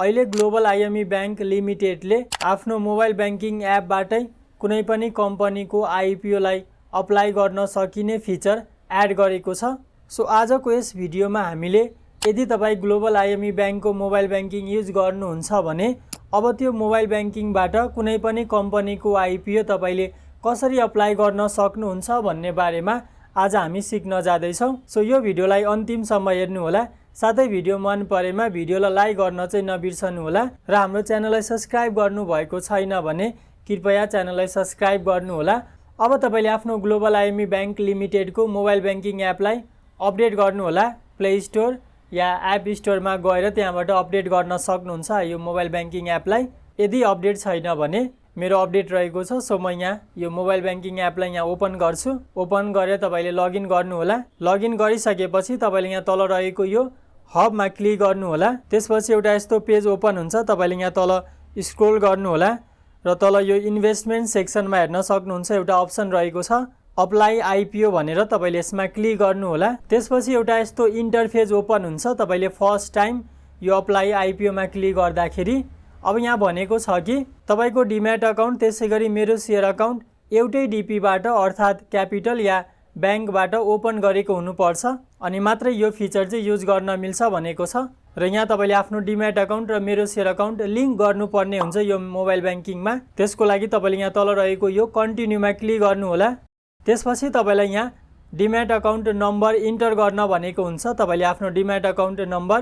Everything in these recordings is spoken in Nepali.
अहिले ग्लोबल आइएमई बैंक लिमिटेडले आफ्नो मोबाइल बैंकिङ एपबाटै कुनै पनि कम्पनीको आइपिओलाई अप्लाई गर्न सकिने फिचर एड गरेको छ। सो आजको यस भिडियोमा हामीले यदि तपाईँ ग्लोबल आइएमई बैंकको मोबाइल बैंकिङ युज गर्नुहुन्छ भने अब त्यो मोबाइल बैंकिङबाट कुनै पनि कम्पनीको आइपिओ तपाईले कसरी अप्लाई गर्न सक्नुहुन्छ भन्ने बारेमा आज हामी सिक्न जाँदैछौँ। सो यो भिडियोलाई अन्तिमसम्म हेर्नुहोला। साथै भिडियो मन परेमा भिडियोलाई लाइक गर्न चाहिँ नबिर्सनुहोला र हाम्रो च्यानललाई सब्स्क्राइब गर्नुभएको छैन भने कृपया च्यानललाई सब्स्क्राइब गर्नुहोला। अब तपाईले आफ्नो ग्लोबल आइएमई बैंक लिमिटेडको मोबाइल बैंकिङ एपलाई अपडेट गर्नुहोला। प्ले स्टोर या एप स्टोरमा गएर त्यहाँबाट अपडेट गर्न सक्नुहुन्छ यो मोबाइल बैंकिङ एपलाई। यदि अपडेट छैन भने मेरो अपडेट रहेको छ। सो म यहाँ यो मोबाइल बैंकिङ एपलाई यहाँ ओपन गर्छु। ओपन गरेर तपाईले लगइन गर्नुहोला। लगइन गरिसकेपछि तपाईले यहाँ तल रहेको यो हबमा क्लिक गर्नुहोला। त्यसपछि एउटा यस्तो पेज ओपन हुन्छ। तपाईले यहाँ तल स्क्रोल गर्नुहोला र तल यो इन्भेस्टमेन्ट सेक्सनमा हेर्न सक्नुहुन्छ एउटा अप्सन रहेको छ अप्लाई आइपिओ भनेर। तपाईले यसमा क्लिक गर्नुहोला। त्यसपछि एउटा यस्तो इन्टरफेस ओपन हुन्छ। तपाईले फर्स्ट टाइम यो अप्लाई आइपिओमा क्लिक गर्दाखेरि अब यहाँ भनेको छ कि तपाईको डिम्याट अकाउन्ट त्यसैगरी मेरो सेयर अकाउन्ट एउटै डिपीबाट अर्थात् क्यापिटल या ब्याङ्कबाट ओपन गरेको हुनुपर्छ अनि मात्रै यो फिचर चाहिँ युज गर्न मिल्छ भनेको छ। र यहाँ तपाईले आफ्नो डिम्याट अकाउन्ट र मेरो सेयर अकाउन्ट लिङ्क गर्नुपर्ने हुन्छ यो मोबाइल ब्याङ्किङमा। त्यसको लागि तपाईले यहाँ तल रहेको यो कन्टिन्यूमा क्लिक गर्नुहोला। त्यसपछि तपाईलाई यहाँ डिम्याट अकाउन्ट नम्बर इन्टर गर्न भनेको हुन्छ। तपाईले आफ्नो डिम्याट अकाउन्ट नम्बर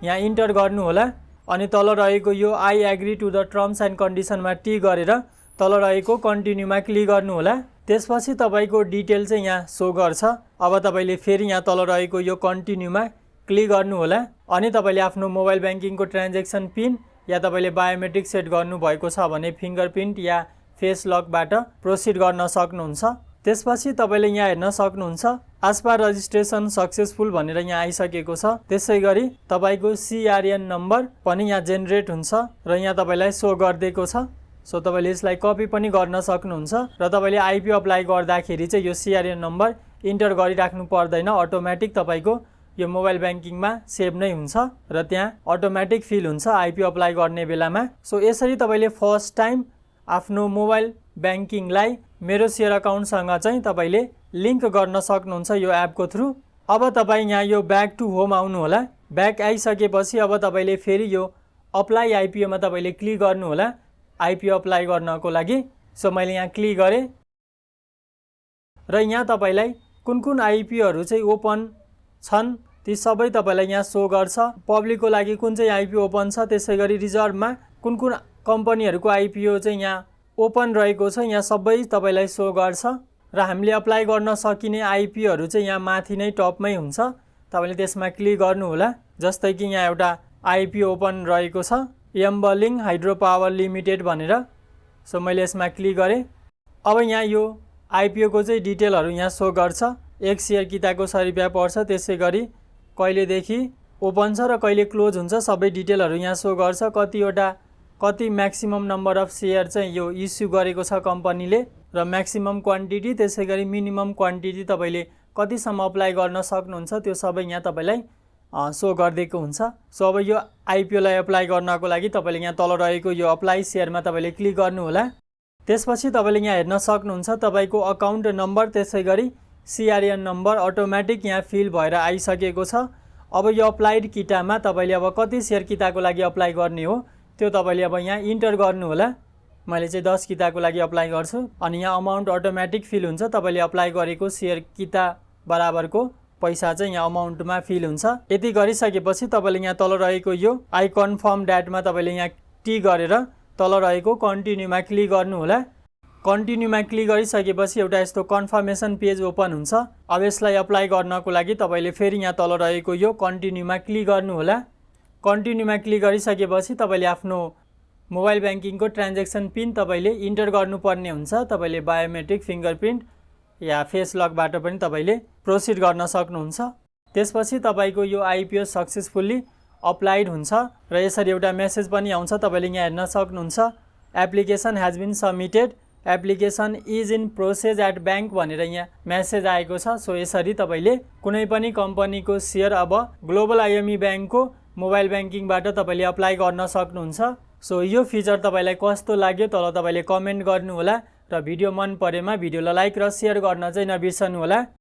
यहाँ इन्टर गर्नुहोला अनि तल रहेको यो I agree to the terms and कन्डिसनमा टिक गरेर तल रहेको कन्टिन्यूमा क्लिक गर्नुहोला। त्यसपछि तपाईको डिटेल चाहिँ यहाँ सो गर्छ। अब तपाईले फेरि यहाँ तल रहेको यो कन्टिन्यूमा क्लिक गर्नुहोला अनि तपाईले आफ्नो मोबाइल ब्याङ्किङको ट्रान्जेक्सन पिन या तपाईले बायोमेट्रिक सेट गर्नुभएको छ भने फिङ्गरप्रिन्ट या फेस लकबाट प्रोसिड गर्न सक्नुहुन्छ। त्यसपछि तपाईले यहाँ हेर्न सक्नुहुन्छ आसपार रजिस्ट्रेसन सक्सेसफुल भनेर यहाँ आइसकेको छ। त्यसैगरी तपाईको सिआरएन नम्बर पनि यहाँ जेनेरेट हुन्छ र यहाँ तपाईलाई सो गरिदिएको छ। सो तपाईले यसलाई कपी पनि गर्न सक्नुहुन्छ र तपाईले आइपिओ अप्लाई गर्दाखेरि चाहिँ यो सिआरएन नम्बर इन्टर गरिराख्नु पर्दैन। अटोमेटिक तपाईको यो मोबाइल ब्याङ्किङमा सेभ नै हुन्छ र त्यहाँ अटोमेटिक फिल हुन्छ आइपिओ अप्लाई गर्ने बेलामा। सो यसरी तपाईले फर्स्ट टाइम आफ्नो मोबाइल ब्याङ्किङलाई मेरो सेयर अकाउन्टसँग चाहिँ तपाईले लिङ्क गर्न सक्नुहुन्छ यो एपको थ्रु। अब तपाईँ यहाँ यो ब्याक टु होम आउनुहोला। ब्याक आइसकेपछि अब तपाईले फेरि यो अप्लाई आइपिओमा तपाईले क्लिक गर्नुहोला आइपिओ अप्लाई गर्नको लागि। सो मैले यहाँ क्लिक गरेँ र यहाँ तपाईलाई कुन कुन आइपिओहरू चाहिँ ओपन छन् ती सबै तपाईलाई यहाँ सो गर्छ। पब्लिकको लागि कुन चाहिँ आइपिओ ओपन छ, त्यसै गरी रिजर्भमा कुन कुन कम्पनीहरूको आइपिओ चाहिँ यहाँ ओपन रहेको छ यहाँ सबै तपाईलाई सो गर्छ। र हामीले अप्लाई गर्न सकिने आइपिओहरू चाहिँ यहाँ माथि नै टपमै हुन्छ। तपाईले त्यसमा क्लिक गर्नुहोला। जस्तै कि यहाँ एउटा आइपिओ ओपन रहेको छ एम्बलिङ हाइड्रो पावर लिमिटेड भनेर। सो मैले यसमा क्लिक गरेँ। अब यहाँ यो आइपिओको चाहिँ डिटेलहरू यहाँ सो गर्छ। एक सेयर किताको ₹100 पर्छ, त्यसै गरी कहिलेदेखि ओपन छ र कहिले क्लोज हुन्छ सबै डिटेलहरू यहाँ सो गर्छ। कति म्याक्सिमम नम्बर अफ सेयर चाहिँ यो इस्यु गरेको छ कम्पनीले र म्याक्सिमम क्वान्टिटी त्यसै गरी मिनिमम क्वान्टिटी तपाईले कतिसम्म अप्लाई गर्न सक्नुहुन्छ त्यो सबै यहाँ तपाईलाई सो गरिदिएको हुन्छ। सो अब यो आइपिओलाई अप्लाई गर्नको लागि तपाईले यहाँ तल रहेको यो अप्लाई सेयरमा तपाईले क्लिक गर्नुहोला। त्यसपछि तपाईले यहाँ हेर्न सक्नुहुन्छ तपाईको अकाउन्ट नम्बर त्यसै गरी सिआरएन नम्बर अटोमेटिक यहाँ फिल भएर आइसकेको छ। अब यो अप्लाइड कितामा तपाईले अब कति सेयर किताको लागि अप्लाई गर्ने हो त्यो तपाईले अब यहाँ इन्टर गर्नुहोला। मैले चाहिँ 10 किताको लागि अप्लाई गर्छु अनि यहाँ अमाउन्ट अटोमेटिक फिल हुन्छ। तपाईले अप्लाई गरेको सेयर किता बराबरको पैसा चाहिँ यहाँ अमाउन्टमा फिल हुन्छ। यति गरिसकेपछि तपाईले यहाँ तल रहेको यो आई कन्फर्म ड्याटमा तपाईले यहाँ टिक गरेर तल रहेको कन्टिन्यूमा क्लिक गर्नुहोला। कन्टिन्यूमा क्लिक गरिसकेपछि एउटा यस्तो कन्फर्मेसन पेज ओपन हुन्छ। अब यसलाई अप्लाई गर्नको लागि तपाईले फेरि यहाँ तल रहेको यो कन्टिन्यूमा क्लिक गर्नुहोला। कन्टिन्यूमा क्लिक गरिसकेपछि तपाईले आफ्नो मोबाइल ब्याङ्किङको ट्रान्जेक्सन पिन तपाईले इन्टर गर्नुपर्ने हुन्छ। तपाईले बायोमेट्रिक फिङ्गरप्रिन्ट या फेस लकबाट पनि तपाईले प्रोसिड गर्न सक्नुहुन्छ। त्यसपछि तपाईको यो आइपिओ सक्सेसफुल्ली अप्लाइड हुन्छ र यसरी एउटा मेसेज पनि आउँछ। तपाईले यहाँ हेर्न सक्नुहुन्छ application has been submitted, application is in process at bank भनेर यहाँ मेसेज आएको छ। सो यसरी तपाईले कुनै पनि कम्पनीको सेयर अब ग्लोबल आइएमई बैंकको मोबाइल ब्याङ्किङबाट तपाईँले अप्लाई गर्न सक्नुहुन्छ। सो यो फिचर तपाईँलाई कस्तो लाग्यो तल तपाईँले कमेन्ट गर्नुहोला र भिडियो मन परेमा भिडियोलाई लाइक र सेयर गर्न चाहिँ नबिर्सनुहोला।